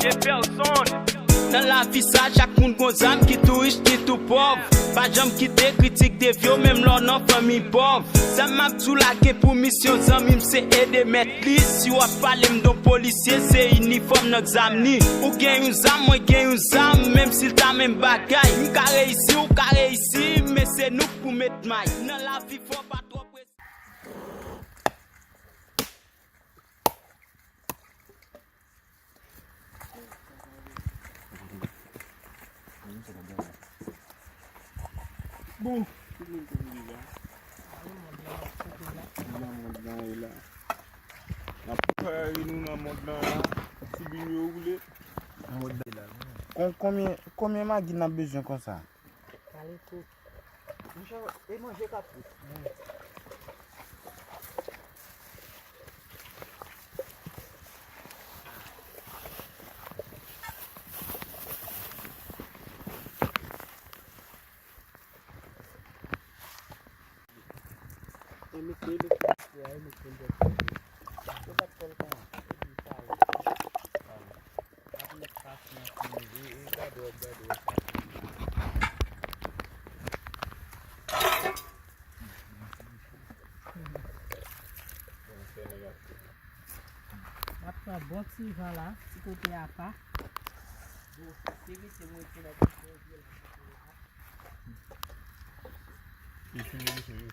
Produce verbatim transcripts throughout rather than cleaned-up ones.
Nan lavi sa, chak moun gon zam, ki tou rich, ki tou pòv. Pa janm kite kritik devye w, menm lè w nan fanmi pòv. Sa m ap di w la gen pou misyon, zanmi m, se ede mèt li. Si w ap pale m de yon polisye, se inifòm nan k zam ni. Ou gen yon zam, mwen gen yon zam, menm si l ta menm bagay. M ka reyisi, ou ka reyisi, men se nou k pou met may. Nan lavi, fò w pa twò prese. Bon. Tout moun konn li la. Nan mond lan, wi, la. N ap fè nou nan mond lan, la. Ti binyo woule. Nan mond lan, la. Kon-, konbyen, konbyen magi n ap bezwen konsa? Kale tou. Monchè, e manje k ap fèt. E mesye, e mesye, e mesye, e mesye. Yo pa t fè l kòman? E di sa, wi. Ap met pasyans nou, e, e gade w ap gade w sa. M ap pran bon ti van la, ti kote apa. Bon, se vite mwen ki la. Li filme misye, wi.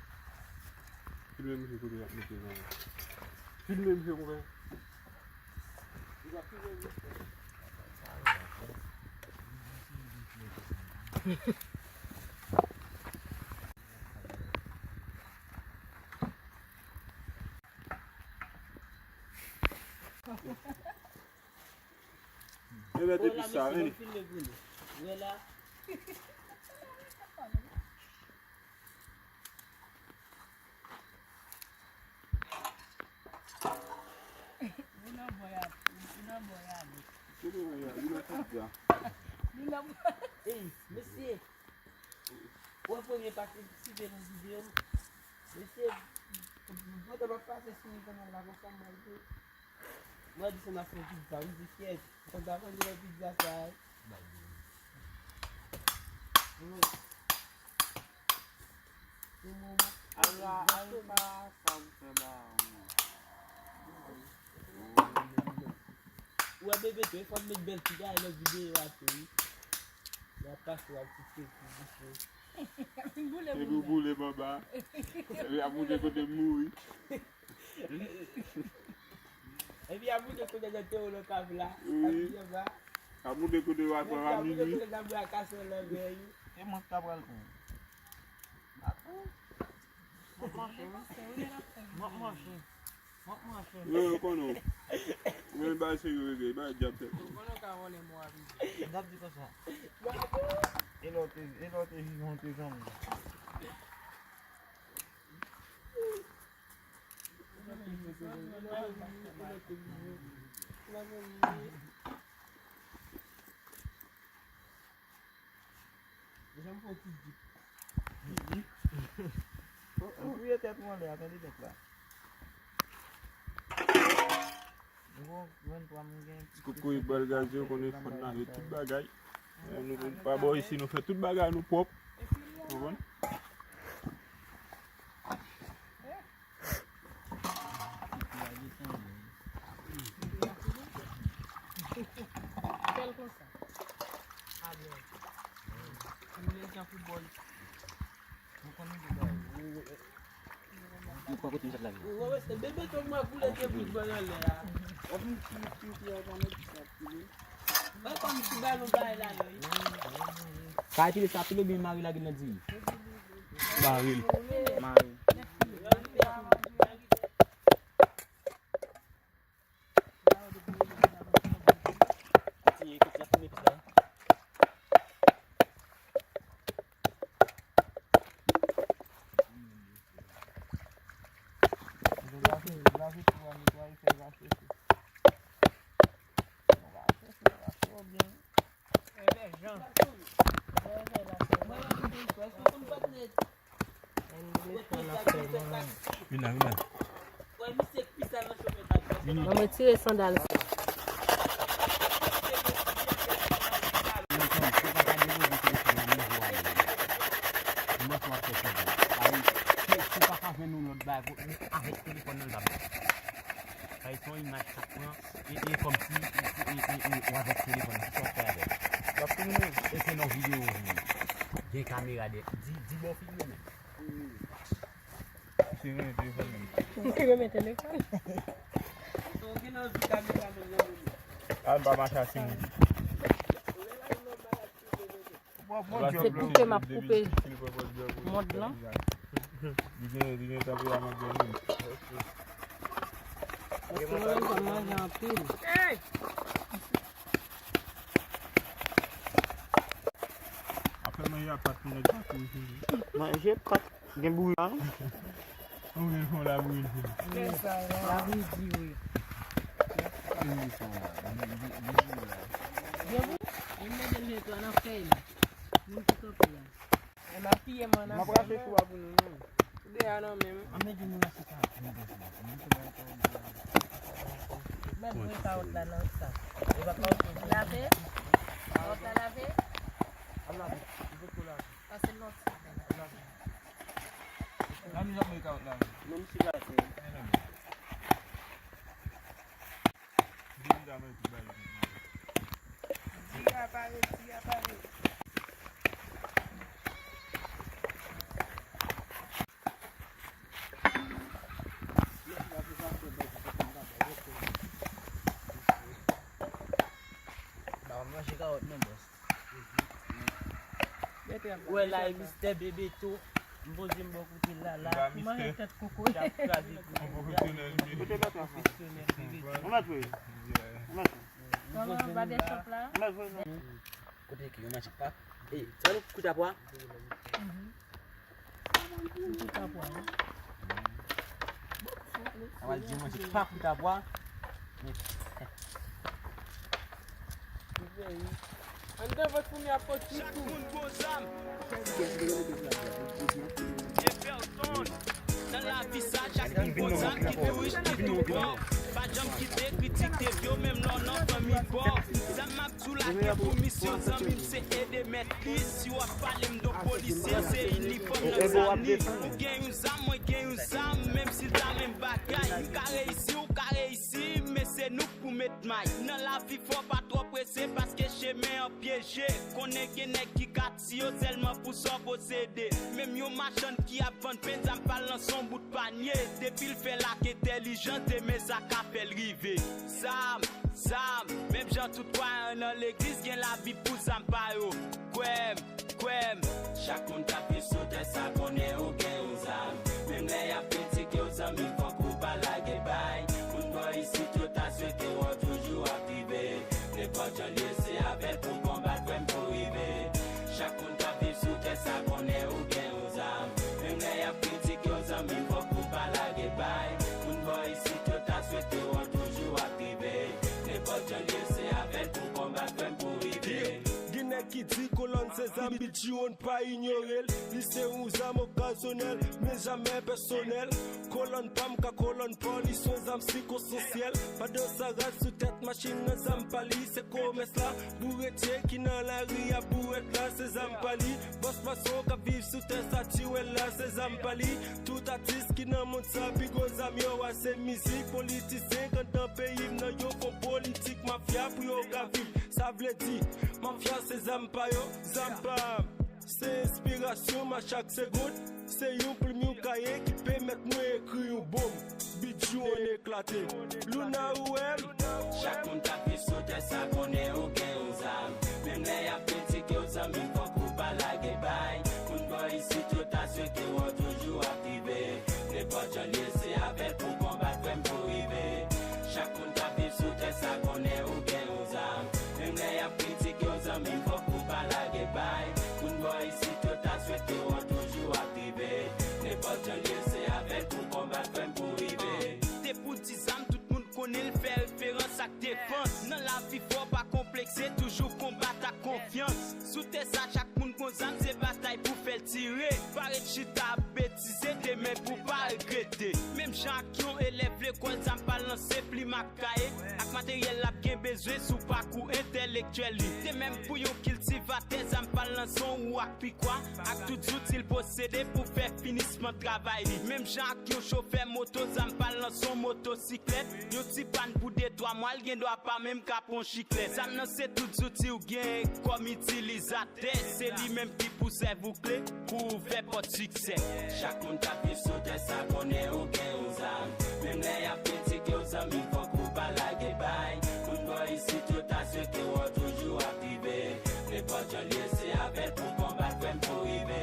Filme misye kote l ap mete nan. Filme misye, konpè. E mèt epi sa, vini. Vin nan bò ya, vin nan bò ya, vin. Kote mwen ya? Vin nan tout ya. Vin nan bò. Ey, mesye. Wè premye pati, sive nan videyo m. Mesye, mwen te pa pase sou kanal la konsa, mwen te. Mwen di se m ap fè pizza, wi, se fyèt. Konn ta konn lè pizza sa, wi. Ala, ala, sa m fè la, wi. Ou wè bebe tou, e fò n met bèl ti bagay nan videyo a tou, wi. Y ap pase, y ap kite pou bouche. Epi w boule manba. Epi y ap montre kote m mouri. Epi y ap montre kote nan te w nan kab la. Wi. Y ap montre kote w ap pran a minwi. Y ap montre kote n ap bwè kaswèl nan men yo. E mwen k ta pral pran. M ap manje, wi. M ap manje. M ap manje. Yo, yo konnen w. Mwen ba se yo rege, ba djab tèt. Yo konnen w ka vòlè mò a pizza. M t ap di konsa. E lè w te, e lè w te vivan, w te zanmi. Deja m fè yon ti dip. Ou touye tèt ou anlè a, tande nèg la. Ti kokoye bal gaz yo konnen fann lave tout bagay. Nou pa bò isi, nou fè tout bagay nou pwòp. Konprann? Fè l konsa. Alè. Ou le jan pou bòl. Nou konnen de bagay. Nou pran kote m sot la vin. Ou wè, se bebe to mwen koule te bout ban nan lè a. Wè kòm ti balon bay la, non. Sa pile, sa pile byen mare lage nan diri. Mare l. Mare. Kontinye, kontinye ap fime pis la. Lave, lave tou a, netwaye, fè l rache. Rache, rache byen. Vin la, vin la. Mwen retire sandal sa. Avèk telefòn nan l pa bon. Sa e se yon imaj k ap pran, e, e kòmsi, e, e, e, e, ou avèk telefòn nan, ki sa w fè avè l? L ap filme. E se nan videyo wi. Gen kamera dèyè. Di, di bò filme menm. Se renmen telefòn nan. Li renmen telefòn. Al pa mache a timoun. Se koupe m ap koupe mond lan. Li gen, li gen tanperama byen menm. Paske mwen menm, m manje anpil. Apre manje a pat, nèg pa kouri. Manje pat, gen bouyi la. Ou gen fon la bouyi. Labouyi di wi. Gen bouyi? Vin mete l netwa nan fèy la. Moun ki kanpe a. E m ap piye m ann afè mwen. M ap rache kou a pou nou menm. Tou de a nan men m. Ann mete nou nan sou kawòt, nou bezwen. Mèt voye kawòt la nan sa. Lave? Kawòt la lave? Al lave. Li potko lave. Pase lòt. Al lave. La nou ap voye kawòt la. Menm si lave. Di a pare, di a pare. Ba mwen manje kawòt non, bòs. Wè la, e mistè Bebeto. M poze m bò kote l la, la. Manje tèt koko. L ap kraze kou. Pwofesyonèl, wi. Pwofesyonèl, Bebeto. Ou mèt, wi. Ou mèt, wi. Kòman, badechòp la? Ou mèt, wi. Kote ki yon match pa? E, sa nou kout a pwa? Kout a pwa, wi. A va di mwen se pa kout a pwa. Anndan vant foumi ap pot tou. Chak moun gon zam. Jefferson. Nan lavi sa, chak moun gon zam, ki tou rich, ki tou pòv. Pa janm kite kritik te vyo, menm lè w nan fanmi pòv. Zam m ap di w lage pou misyon, zanmi m se ede mèt li. Si w ap pale m de yon polisye, se inifòm nan zam li. Ou gen yon zam, mwen gen yon zam, menm si l ta menm bagay. M ka reyisi, ou ka reyisi, men se nou k pou met may. Nan lavi fò pa twò prese, paske chemen an pyeje. Konnen gen nèg ki ka tiye w sèlman pou sa w posede. Menm yon machann ki ap vann pen, zam pa l nan son bout panye. Depi l fè l ak entèlijans, demen sa ka fè l rive. Zam, zam, menm jan tout kwayan nan legliz gen labib pou zam pa yo. Kwè m, kwè m. Chak moun k ap viv sou tè sa konnen ou gen yon zam. Menm lè y ap kritike w, zanmi, fòk ou pa lage bay. Moun bò isit yo ta swete w toujou ap rive. Nenpòt jan l ye, se avè l pou konbat, frè m, pou rive. Chak moun k ap viv sou tè sa konnen ou gen yon zam. Menm lè y ap kritike w, zanmi, fòk ou pa lage bay. Moun bò isit yo ta swete w toujou ap rive. Nenpòt jan l ye, se avè l pou konbat, frè m, pou rive. Gen nèg ki di kolòn se zam, Bidjyon pa inyore l. Li se yon zam okazyonèl, men jamè pèsonèl. Kolòn pa m ka kolòn pa w, li se yon zam sikonstansyèl. Pandan sa rad sou tèt machin nan, zam pa li, se komès la. Bouretye ki nan lari a, bourèt la, se zam pa li. Bòs mason k ap viv sou tè sa, tiwèl la, se zam pa li. Tout atis ki nan mond sa, pi gwo zam yo a, se mizik. Politisyen k anndan peyi m nan, yo fè politik mafya pou yo ka viv. Sa vle di, mafya se zam pa yo, zam pa m. Se enspirasyon m a chak segonn. Se yon plim, yon kaye ki pèmèt mwen ekri yon bonm. Bidjyon eklate. Luna, ou wè m? Chak moun k ap viv sou tè sa konnen ou gen yon zam. Menm lè y ap kritike w, zanmi, fòk ou pa lage bay. Moun bò isit yo ta swete w toujou ap rive. Nenpòt jan l ye, se avè l pou konbat, frè m, pou rive. Chak moun k ap viv sou tè sa konnen ou gen yon zam. Menm lè y ap kritike w, zanmi, fòk ou pa lage bay. Moun bò isit yo ta swete w toujou ap rive. Nenpòt jan l ye, se avè l pou konbat, frè m, pou rive. Te pou di zam, tout moun konnen l fè referans ak defans. Nan lavi fò pa konplekse, toujou konbat ak konfyans. Sou tè sa, chak moun gon zam, se batay pou fè l tire. Pa ret chita ap betize, demen pou pa regrete. Menm jan ak yon elèv lekòl, zam pa l Se plim ak kaye, ak materyèl l ap gen bezwen sou pakou entèlektyèl li. De menm pou yon kiltivatè, zam pa l nan son ou ak pikwa, ak tout zouti l posede pou fè finisman travay li. Menm jan ak yon chofè moto, zam pa l nan son motosiklèt. Yon ti pàn pou de twa mwa, l gen dwa pa menm ka pran chiklèt. Zam nan se tout zouti w gen kòm itilizatè. Se li menm ki pou sèvi w kle pou ouvè pòt siksè. Chak moun k ap viv sou tè sa konnen ou gen yon zam. Menm lè y ap kritike w zanmi, fòk ou pa lage bay. Moun bò isit yo ta swete w toujou ap rive. Nenpòt jan l ye, se avè l pou konbat, frè m, pou rive.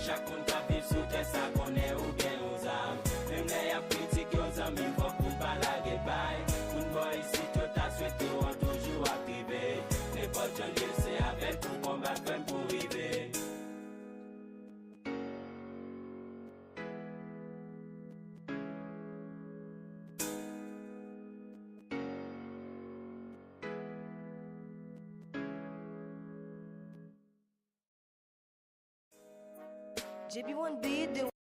Chak moun k ap viv sou tè sa konnen ou gen yon zam. Menm lè y ap kritike w zanmi, fòk ou pa lage bay. Moun bò isit yo ta swete w toujou ap rive. Nenpòt jan l ye, se avè l pou konbat, frè m, pou rive. J P one beat, the